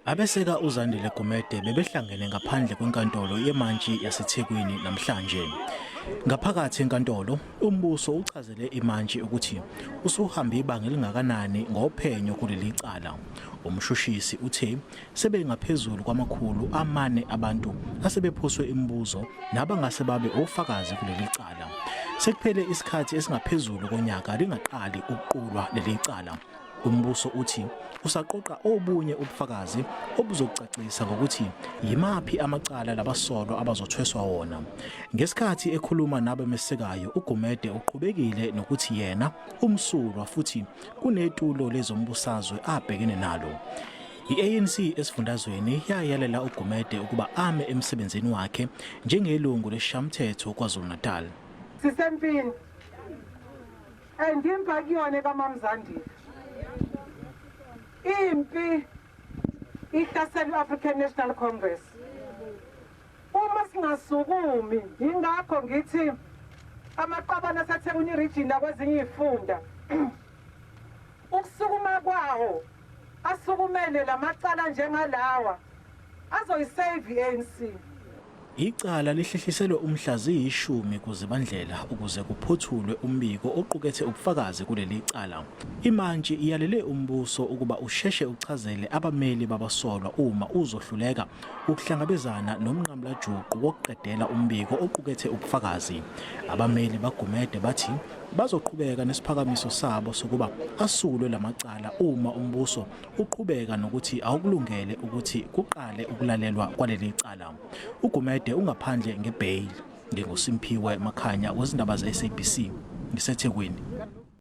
Abeseka uZandile Gumede bebehlangene ngaphandle kwenkantolo yemantshi yaseThekwini namhlanje. Ngaphakathi enkantolo, umbuso uchazele imantshi ukuthi usuhambe ibanga elingakanani ngophenyo kuleli cala. Umshushisi uthe sebengaphezulu kwama-400 abantu asebephoswe imibuzo nabangase babe ofakazi kuleli cala. Sekuphele isikhathi esingaphezulu konyaka lingaqali ukuqulwa leli cala. Umbuso uthi usaqoqa obunye ubufakazi obuzocacisa ngokuthi yimaphi amacala labasolwa abazothweswa wona. Ngesikhathi ekhuluma nabemesekayo uGumede uqhubekile nokuthi yena umsulwa futhi kunetulo lezombusazwe abhekene nalo. I-ANC esifundazweni yayalela uGumede ukuba ame emsebenzini wakhe njengelungu lesishamthetho KwaZulu-Natal. Sisempini. And impi akuyona ekaMamzandile. Impi ihlasela i-African National Congress. Uma singasukumi, yingakho ngithi amaqabane aseThekwini region nakwezinye izifunda ukusukuma kwawo asukumele lamacala njengalawa azoyisave i-ANC. Icala lihlehliselwe umhla ziyi-10 kuZibandlela ukuze kuphothulwe umbiko oqukethe ubufakazi kuleli cala. Imantshi iyalele umbuso ukuba usheshe uchazele abameli babasolwa uma uzohluleka ukuhlangabezana nomnqamulajuqu wokuqedela umbiko oqukethe ubufakazi. Abameli baGumede bathi bazoqhubeka nesiphakamiso sabo sokuba asulwe lamacala uma umbuso uqhubeka nokuthi awukulungele ukuthi kuqale ukulalelwa kwaleli cala. UGumede ungaphandle ngebail. NginguSimphiwe Makhanya wezindaba ze-SABC ngiseThekwini.